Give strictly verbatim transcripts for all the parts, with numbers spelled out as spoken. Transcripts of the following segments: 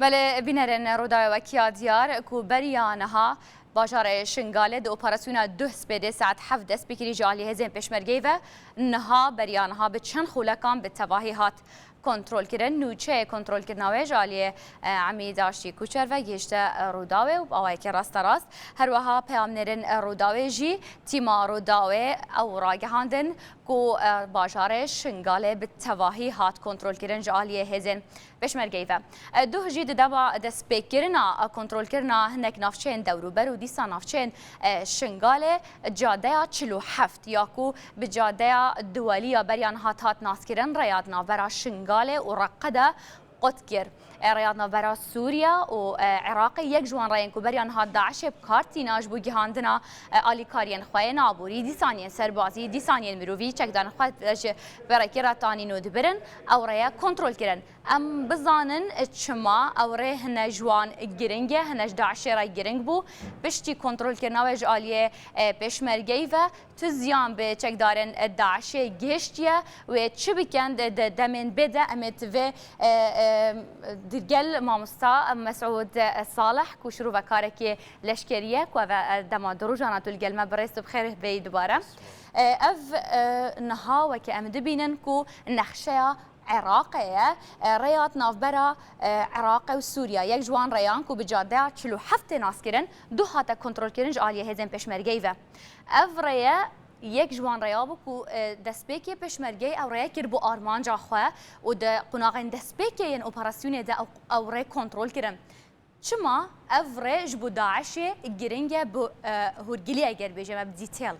Belê, bînerên Rûdawê wek ya diyar ku beriya niha bajarê Şingalê di operasyona duh spêdê saet heft dest pê kirî ji aliyê hêzên pêşmergeyî ve niha beriya niha bi çend xûlekan bi tevahî hat kontrolkirin. Nûçeyê kontrolkirina wê ji aliyê, e, Emî Daştî Kuçer ve gihişte, e, Rûdawê û bi awayekî rasterast. Her wiha peyamnêrên, e, Rûdawê jî tîma Rûdawê ew ragihandin ku, e, bajarê Şingalê bi tevahî hat kontrolkirin ji aliyê hêzên pêşmergeyî ve. E, duh jî di dema destpêkirina, e, kontrolkirina hinek navçeyên dewrûber û dîsa navçeyên, e, Şingalê cadeya çil û heft ya ku bi cadeya duwelî ya beriya niha hat naskirin, rêya di navbera Şingalê û Reqe de qut kir. E, rêya di navbera Sûriye û, e, Iraqê yek ji wan rêyên ku beriya niha DAIŞê bi kar tîna ji bo gihandina, e, alîkariyên xwe yên aborî, dîsan yên serbazî, dîsan yên mirovî, çekdarên xwe ji vê rêkê re tanîn û dibirin, ew rêye kontrol kirin. Em bizanin, e, çima ew rê hine ji wan giring e, hine ji DAIŞê re giring bû. Piştî kontrolkirina wê ji aliyê, e, pêşmergeyî ve tu ziyan bi çekdarên, e, DAIŞê gihiştiye, wê çi bikin di, di demên bê de? Em ê di vê, e, e, di gel mamosta Mesûd, e, Salih ku şirûvekarekî leşkerî ye ku ev, e, dema du rojan e tu li gel me, bi rêz tu bi xêr bêyî dubare. E, ev, e, niha weke em dibînin ku nexşeya Iraqê ye. E, rêya di navbera, e, Iraqê û Sûriye. Yek ji wan rêyan ku bi cadeya çil û heft tê naskirin, duh hate kontrolkirin ji aliyê hêzên pêşmergeyî ve. Ev rêye yek ji wan rêya bû ku, e, destpêkê pêşmergeyê ew rêye kir bo armanca xwe û di qonaxên destpêkê yên operasyonê de ew, ew rê kontrol kirin. Çima ev rê ji bo DAIŞê giring e, bi, e, hûrgilî eger bêje me bi detail?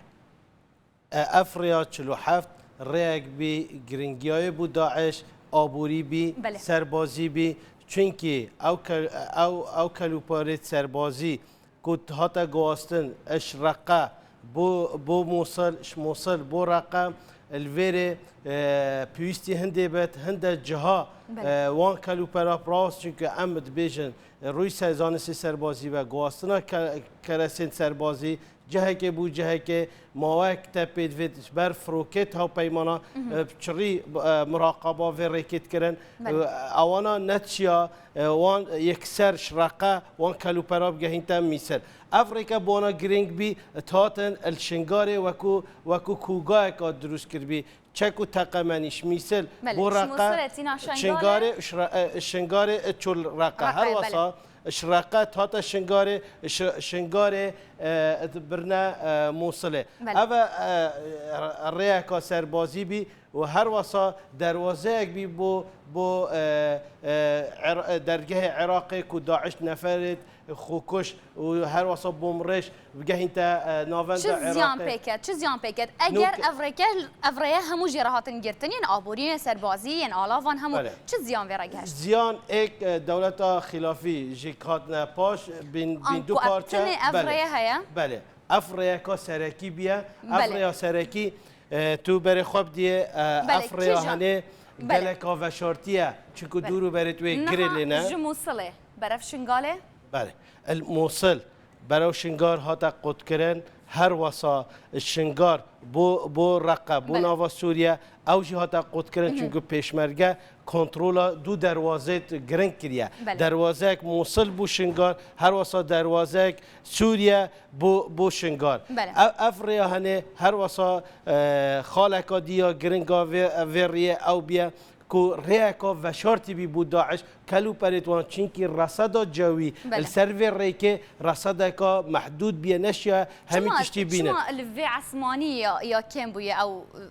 E, ev rêya çil û heft rêyek bî giringiyayê bû DAIŞ, aborî bî, Belê. serbazî bî. Çunkî ew ke-, ew, ew kelûparêt serbazî ku hate guhastin ji Reqe bo, bo Mosil, ji Mosil bo Reqe, li vêrê, e, pêwîstî hindê be, hinde ciha, Belê. e, wan kelûpera bi rast, çunke em dibêjin, e, rûyê ser-, zanistê serbazî ve, guhastina ke-, keresên serbazî, cihekê bû cihekê, mawek te pê divê ji ber firokêt hewpeymana, Mhm. e, çirî, e, miraqaba vê rêkê dikirin. Belê. E, ewana neçiya, e, wan yekser ji Reqe wan kelûpera bigehînte Mîsir. Ev rêke bi wana girîng bî, dihatin li Şingalê wekû, wekû kûgayeka dirûst kiribî. Çek û teqemenî ji Mîsil Belê, bo ji Reqe, Mûsilê tîna Şingalê. Şingalê, ji Re-, e, Şingalê, e, çû Reqe. Reqe, Her belê. wesa ji Reqe dihate Şingalê, ji Şingalê, e, dibirine, e, Mûsilê. Belê. Ev e, e, rêyeka serbazî bî û her wesa derwazeyek bî bo, bo, e, e, Ira-, e, dergehê Iraqê ku DAIŞ neferê xwekuş û her wesa bomrêş bigehînte, e, navenda Çi ziyan Iraqê. pê ket? Çi ziyan pê ket? Eger Nûk- ev rêke, ev rêye hemû jê re hatin girtin, yên aborî, yên serbazî, yên alavan hemû Belê. çi ziyan vê re gihişt? Ziyan êk, e, dewleta xilafî jî hatine paş, bin, An bin du ku ev parçe. tinê ev Belê. rêye heye? Belê. Ev rêyeka serekî biye. Ev Belê. rêya serekî, e, tu berê xwe bidiyê, e, Belê, ev rêya kîjan? henê Belê. geleka veşartî ye. Çunku Belê. dûr û berê tu wê girê Niha lê ne. ji Mûsilê, berev Şingalê? Belê. El Mosil, berew Şingar hate qutkirin, her wesa Şingar bo, bo Reqe, bo Belê. nava Sûriye, ew jî hate qutkirin, Mhm. çunku pêşmerge kontrola du derwazê giring kiriye. Belê. Derwazeyek Mosil bo Şingar, her wesa derwazeyek Sûriye bo, bo Şingar. Belê. Ev, ev rêya henê her wesa, e, xaleka diya giringa vê, vê riyê ew biye. ku rêyeka veşartî bî bo DAIŞ, kelûperêt wan, çinkî reseda cewî Belê. li ser vê rêkê resedeka mehdûd bûye, neşiya hemî Çima, tiştî bîne. çima li vê esmanî ya, ya kêm bûye ew, e,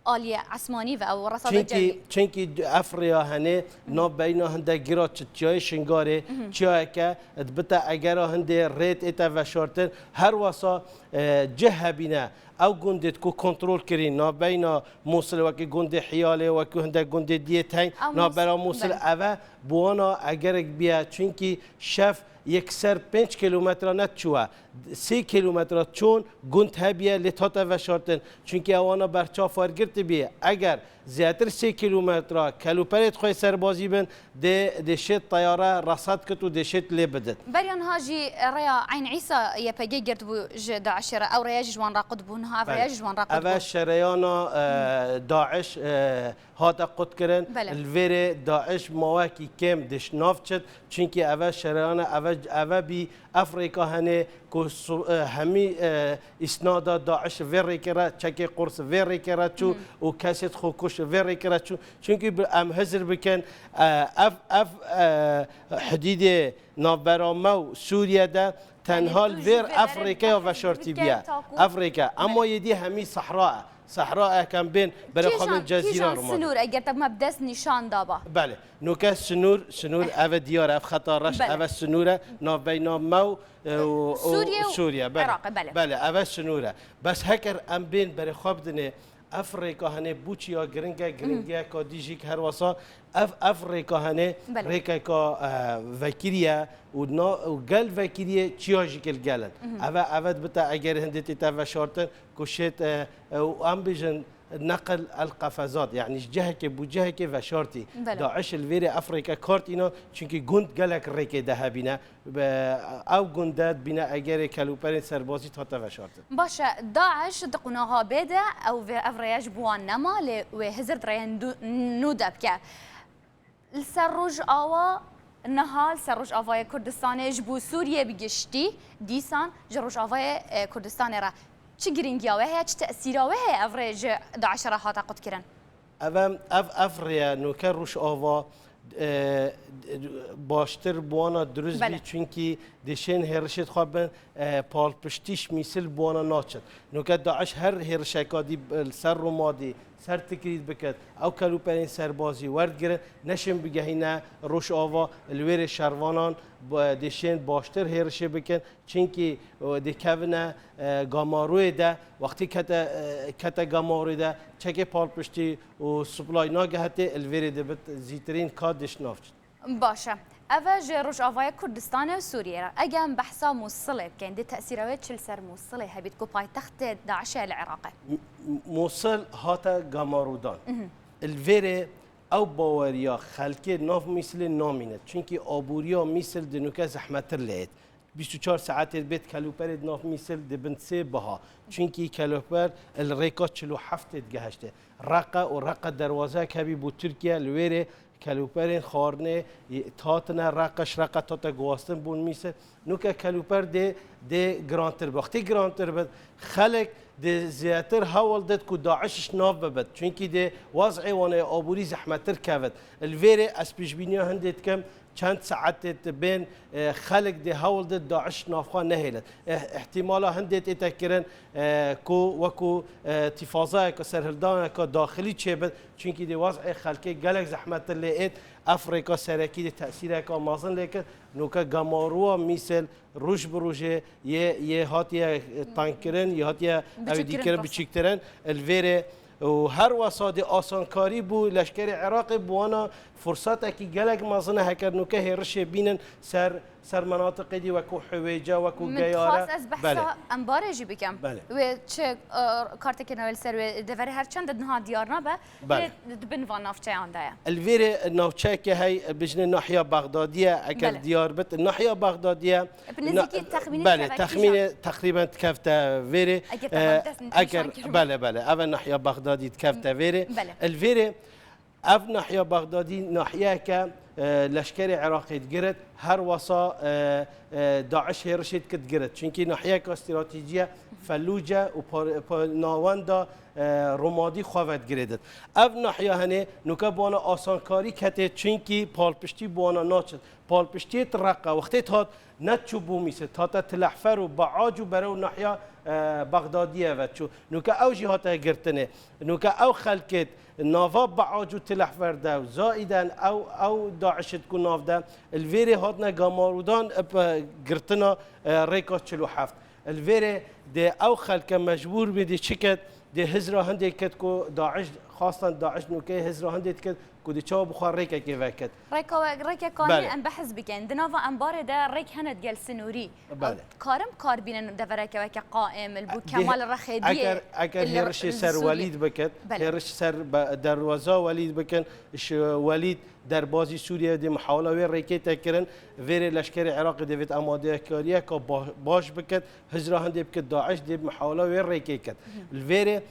aliyê esmanî ve ew reseda Çinkî, cewî? çinkî ev rêya henê navbeyna hinde gira çi çiyayê Şingarê, Mhm. çiyayeke dibite egera hindê rê tête veşartin, her wesa, e, cih hebîne. Ew gundêt ku kontrol kirî navbeyna Mûsil, wekî gundê Hiyalê, wekî hindek gundê diyê teng Ew navbera Mûs-, Mûsil belê. eve, bi wana egerek biye, çunkî şev yekser pênc kîlometre ne çûye. Sê kîlometre çûn gund hebiye, lê hate veşartin. Çunkî ewana berçav wergirtî biye. Eger zêdetir sê kîlometre kelûperêt xwe serbazî bin, dê, dê şêt teyare resed kit û dê şêt lê bidit. Beriya niha jî rêya Eyn Îsa Y P G girtibû ji DAIŞê re. Ew rêya jî ji wan re qut bû. Niha ev rêya jî ji wan re qut bû. Eve şereyana, e, DAIŞ, e, hate qutkirin. Belê. Li vêrê DAIŞ mawekî kêm diş nav çit. Çunkî eve şereyana, eve, eve bî, ev rêka hene ku su-, e, hemî, e, îsnada DAIŞ vê rêkê re, çekê qurs vê rêkê re çû û kesêt xwe kuş vê rêkê re çû. Çunkî bi-, em hizir bikin, e, ev, ev, e, hidîdê navbera me û Sûriye de tenha li vêr ev rêke ya veşartî biye. Ev rêke. Ema yê dî hemî sehra e. Sehra e, em bên berê xwe bin Cezîra Rûma. Sinûr, eger te me bi dest nîşan daba. Belê. Nûke sinûr, sinûr ev e diyar e, ev xeta reş, ev e sinûr e, navbeyna me û, e, û, û Sûriye û Sûriye, belê. Iraqê, belê. Belê, ev e sinûr e. Bes heker em bên berê xwe bidinê, ev rêka hene bûçiya giring e, giringiyeka dî jî her wesa ev, ev rêka hene, belê, rêkeka, e, vekirî ye û na-, û gel vekirî ye, çiya jî li gel in. Ev e, ev e dibite eger hindê tête veşartin, ku şêt, e, e, û em bêjin, neqil el qefezat, yanî ji cihekê bû cihekê veşartî. Belê. DAIŞ li vêrê ev rêke kar tîna, çunkî gund gelek rêkê de hebîne. Be, ew gund de dibîne egerê kelûperên serbazî hate veşartin. Baş e, DAIŞ di qonaxa bê de ew vê, ev rêya ji bo wan nema, lê wê hizir di rêyên du-, nû de bike. Li ser Rojava niha, li ser Rojavayê Kurdistanê ji bo Sûriyê bi giştî, dîsan ji Rojavayê, e, Kurdistanê re çi girîngiya wê heye, çi tesîra wê heye ev rê ji DAIŞ re hate qutkirin? Ev em, ev, ev rêye nûke Rojava, e, baştir bi wana dirust bî, belê, çunkî dê şên hêrişêt xwe bin, e, palpiştî ji mîsil bi wana naçin. Nûke DAIŞ her hêrişeka dî, e, li ser Rûmadî, ser Tikrît bikit, ew kelûperên serbazî werdigirin, neşên bigehîne Rojava, li wêrê şervanan, e, dê şên baştir hêrişê bikin, çunkî, e, dê kevine, e, Gamarûyê de, wextî kete, e, kete Gamarûyê de, çekê palpiştî û supply nagehitê, li vêrê dibit zîtirîn ka diş nav çit. Baş e. Ev e ji Rojavayê Kurdistanê û Sûriyê re. Eger em behsa Mûsilê bikin, dê tesîra wê çi li ser Mûsilê hebît ku paytextê DAIŞê li Iraqê? M-, M-, Mûsil hate gamarûdan. Li vêrê ew baweriya xelkê nav Mûsilê namîne. Çunkî aboriya Mûsil di nûke zehmettir lê êt. Bîst û çar saetê bêt kelûperê di nav Mûsil dibin sê biha. Çunkî kelûper li rêka çil û heftê digehiştê. Reqe û Reqe derwazeyek hebî bo Tirkiye, li wêrê kelûperên xwarinê hatine Reqe, ji Reqe tate guhastin bûn Mûsil. Nûke kelûper dê, dê girantir bit. Wextê girantir bit, xelk dê zêdetir hewl did ku DAIŞ ji nav bibit. Çunkî dê wez'ê wan ê aborî zehmettir kevit. Li vêrê ez pêşbîniya hindê dikim, çend saetê di bên, e, xelk dê hewl did DAIŞ navxwe nehêlit. Eh, îhtîmala hindê tête kirin, e, ku wekû, e, tîfazayeke serhildaneke daxilî çêbit, çunkî dê wez'ê xelkê gelek zehmettir lê êt, ev rêka serekî dê tesîreka mezin lê kir. Nûke gamarûya Mûsil roj bi rojê yê, yê hatiye tengkirin, yê hatiye ewdîkirin, biçûktirin, rast e, biçûktirin. Li vêrê û her wesa dê asankarî bû leşkerê Iraqê bi wana fursatekî gelek mezin e, heker nûke hêrişê bînin ser, ser menatiqê dî wekû Hiwêce, wekû Geyare. Min dixwast ez behsa Enbarê jî bikim. Belê. Wê çi, e, kartekê navê li ser wê deverê her çend niha diyar nabe, belê, lê di bin van navçeyan de ye. Li vêrê navçeyeke hey, bijnê nahiya Bexdadî ye, eger, belê, diyar bit. Nahiya Bexdadî ye. Bi nêzîkî, na-, texmînî, belê, dikeve kîjan? Texmînê teqrîben dikevte vêrê. Eger, e, te ma bi dest nîşan kiribû, eger, belê, belê, ev e nahiya Bexdadî dikevte vêrê. Belê. Li vêrê ev nahiya Bexdadî nahiyeke, e, leşkerê Iraqê digirit, her wesa, e, e, DAIŞ hêrişê dikir digirit. Çunkî nahiyeke stratejî ye, Felûce û par-, pa-, navenda, e, Romadî xwe vedigirêdit. Ev nahiya henê nûke bi wana asankarî ketê, çunkî palpiştî bi wana naçit. Palpiştiyê ti Reqe, wextê hat, ne çû bû Mîsir, hate Tilehfer û Beac û berew nahiya, e, Bexdadiyê ve çû. Nûke ew jî hate girtinê. Nûke ew xelkêt nava Beac û Tilehfer de û zaîden ew, ew DAIŞ it ku nav de, li vêrê hatine gamarûdan, e, pe-, girtina, e, rêka çil û heft. Li vêrê dê ew xelke mecbûr bê dê çi ket, dê hizra hindê ket ku DAIŞ, xastan DAIŞ nûkeyê hizra hindê diket Ku dê çawa bi xwe rêkekê veket. Rêka we, rêkek kanî Belê. Em behs bikin. Di nava embarê de rêk hene digel sinûrî. Belê. Karim kar bînin devereke weke qaim, li bo Dê- Kemal Rexêdiyê. Eger, eger li- hêrişê li ser Sûriyê. Welîd bikin, Belê. Hêriş ser be- derwaza Welîd bikin, ji Welîd derbazî Sûriye dê mihawla wê rêkê te kirin, vêrê leşkerê Iraqê dê vêt amadekariyeka ba- baş bikin, hizra hindê bikin, DAIŞ dê mihawla wê rêkê ket. Li vêrê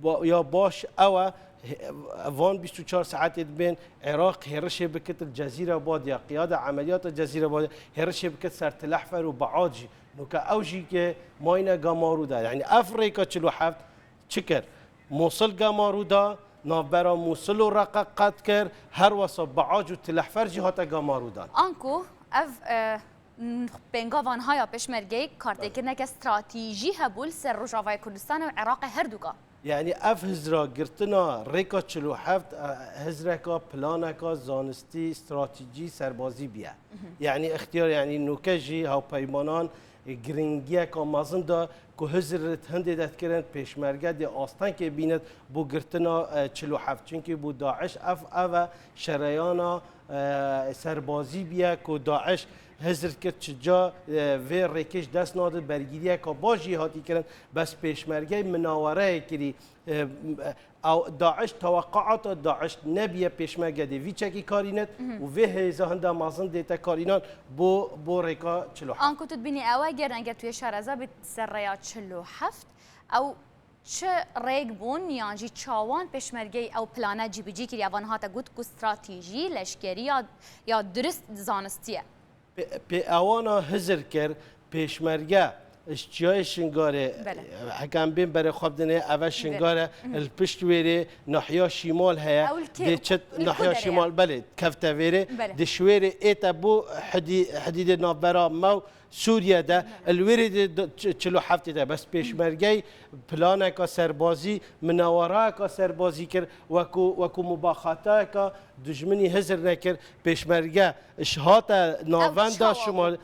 ba- ya baş ew e, he- van bîst û çar saetê dibên Iraq hêrişê bikit li Cezîre Badiya, qiyada emeliyata Cezîre Badiya hêrişê bikit ser Tilehfer û Bead jî. Nuke ew jî ke mayne Gamarû de. Yani ev rêka çil û heft çi kir? Mosil Gamarû da, navbera Mosil û Reqa qet kir, her wesa Beac û Tilehfer jî hate Gamarû dan. Anku ev e, n- pêngava niha ya pêşmergeyê kartêkirineke stratejî hebû li ser Rojavayê Kurdistan û Iraqê herduka. Yani ev hizra girtina rêka çil û heft e, hizreka planeka zanistî, stratejî, serbazî biye. Yani ixtiyar yani nuke jî hawpeymanan e, giringiyeka mezin da ku hizir hindê detkirin pêşmerge dê astengkê bînit bo girtina e, çil û heft. Çunkî bo DAIŞ ev ev e şereyana e, serbazî biye ku DAIŞ hizir kir çica e, vê rêkê ji dest nadin, bergîriyeka baş jî hatî kirin, bes pêşmergeyê minawereyê kirî. E, ew, DAIŞ, teweqaata DAIŞ nebiye pêşmerge dê vî çekî karînet û vê hêza hinda mezin dê te karînan bo, bo rêka çil û heft. Anku tu dibînî ew e, ger eger tu yê şareza bî ser rêya çil û heft, ew çi rêk bûn yan jî çawan pêşmergeyê ew plane cîbicî kiriye, van hate got ku stratejî, leşkerî ya, ya durist zanistî ye? Pê, pê ewana hizir kir, pêşmerge ji çiyayê Şingarê, Belê. heke em bên berê xwe bidinê, eve Şingare, li pişt wêrê nahiya şîmal heye, Ew li kê- dê çi li ku nahiya derê ye? Şîmal, belê, kevte vêrê, Belê. Di şwêrê ê te bo hidî-, hidîdê navbera me û Sûriye de, li wêrê de, de ç-, çil û heftê de, bes pêşmergey planeka serbazî, minawerayeka serbazî kir, wekû, wekû mubaxatayeka dijminî hizir nekir, pêşmerge Ji hate navenda Şimal,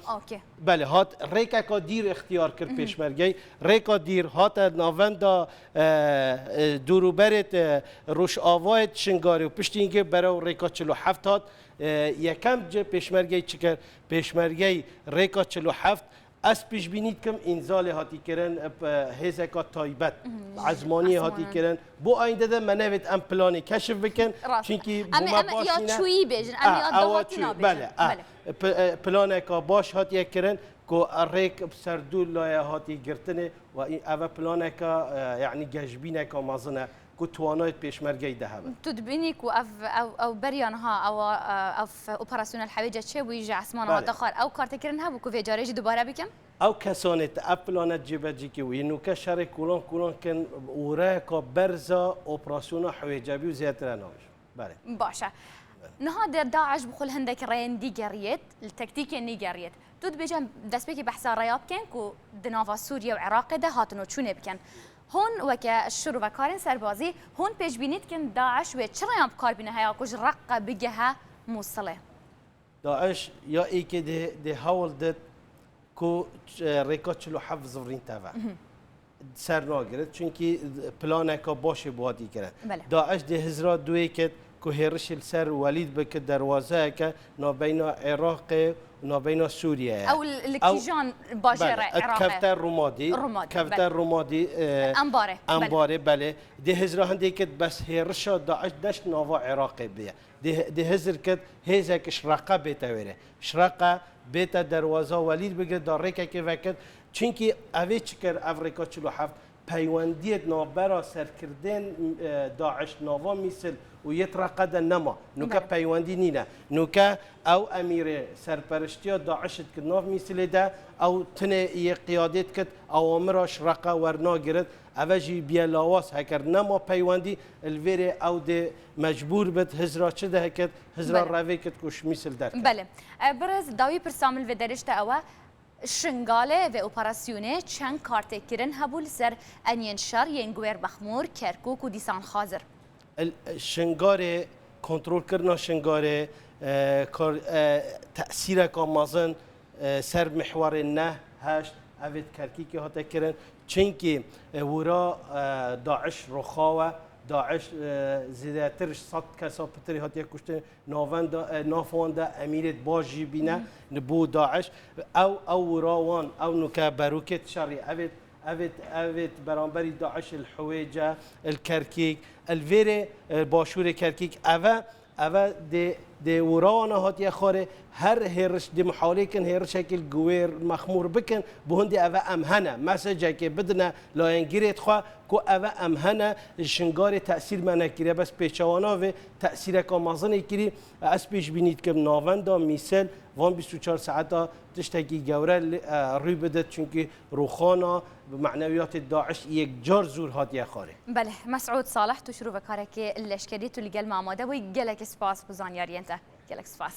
belê, hat rêkeka dîr ixtiyar kir pêşmergeyê. Rêka dîr hate navenda e, e, dûrûberê te Rojavayê Şingarê û piştî hingê berew rêka çil û heft hat. E, yekem ci pêşmergeyê çi kir? Pêşmergeyê rêka çil û heft Ez pêşbînî dikim îmzalê hatî kirin bi hêzeka taybet, ezmaniyê hatî kirin. Bo ayînde de me nevêt em planê keşif bikin. Çunkî bo me baş nîne. Em ya çûyî bêjin, em ya dahatî nabêjin. Belê. Planeka baş hatiye kirin ku rêk bi ser du laye hatî girtinê. Eve planeka, e, yanî geşbîneka mezin e. Ku twanayê pêşmergeyî de hebe. Tu dibînî ku ev, ew, ew beriya niha ew, ev operasyona li Hewêce çêbûyî ji esmana hate xwar. Ew kartêkirin hebû ku vê carê jî dubare bikin? Ew kesanê te ev plane cêbecî kir û yê nûke şerê kolan kolan kin û rêka berza operasyona Hewêce bî û zêdetir e nabêjim. Belê. Baş e. Niha de DAIŞ bi xwe li hindek rêyên dî geriyêt, li tektîkên nî geriyêt. Tu dibêje em destpêkê behsa rêya bikin ku di nava Sûriye û Iraqê de hatin û çûnê bikin. Hûn weke şûr û vekarên serbazî, hûn pêşbînî dikin DAIŞ wê çi rêyan bi kar bîne heya ku ji Reqqa bigehe Mûsilê? DAIŞ ya êkê dê, dê hewl did ku, e, rêka çil û heft zivrîn teve. Ser nagirit, çunkî planeka baş ê bi hatî kirin. Belê. DAIŞ dê hizra duê ket ku hêrişê li ser Welîd bike, derwazeyeke navbeyna Iraqê û navbeyna Sûriyeyê ye. Ew li, li Ew, kîjan bajêr e belê, Iraqê? Kevte Rumadî, Rumadî, kevte belê. Rumadî, e, Embarê, belê. Embarê, belê. Dê hizra hindê ket bes hêrişa DAIŞ neşt nava Iraqê biye. Dê, dê hizir ket hêzek ji Reqe bête wêrê. Ji Reqe bête derwaza Welîd bigire da rêkekê veket. Çunkî evê çi kir ev rêka çil û heft peywendiyê di navbera serkirdên, e, DAIŞ nava Mîsil û yêt Reqe de nema. Nûke Belê. Peywendî nîne. Nûke ew emîrê serperiştiya DAIŞ dikir nav Mîsilê de, ew tinê yê qiyadê dikit, awamira ji Reqe wernagirit. Eve jî biye lawaz heker nema peywendî, li vêrê ew dê mecbûr bit, hizra çi deheket, hizra Belê. Revê kit ku ji Mîsil derket. Belê. E, Birêz, dawî pirsa min li vê derê ji te ew e, Şingalê vê operasyonê çend kartêkirin hebû li ser eniyên şer yên guêr Bexmûr, Kerkûk û dîsan Xazir? El, Şingarê, kontrolkirina Şingarê, e, kar, e, tesîreka mezin, e, ser mihwarên neh, heşt, evê di Kerkûkê hate kirin. Çunkî, e, wira, e, DAIŞ roxawe, DAIŞ, e, zêdetir ji sed kesa pitirî hatiye kuştin, navenda, e, nav wan de emîrêt baş jî bîne, li bo DAIŞ. Ew, ew wira wan, ew nuke berokêt şerî, evêt, evêt, evêt beramberî DAIŞ li Hiwêce, li Kerkîk, li vêrê, e, başûrê Kerkîk, eve, eve dê, dê wira wana hatiye xwarê, her hêriş dê muhawlê kin, hêrişekê li Guwêr, Mexmûr bikin, bi hundê eve em hene. Mesecekê bidine layengirêt xwe ku eve em hene, Şingarê tesîr me nekiriye, bes pêçewana vê tesîreka mezin ê kirî. Ez pêşbînî dikim navenda mîsel van bîst û çar saeta tiştekî gewre li, e, rû bidit, çunkî rûxana bi manewiyatê DAIŞ yekcar zûr hatiye xwarê. Belê, Mesûd Salih, tu şirûvekarekê leşkerî, tu li gel me amade bûyî. Gelek spas bo zanyariyên te. Gelek spas.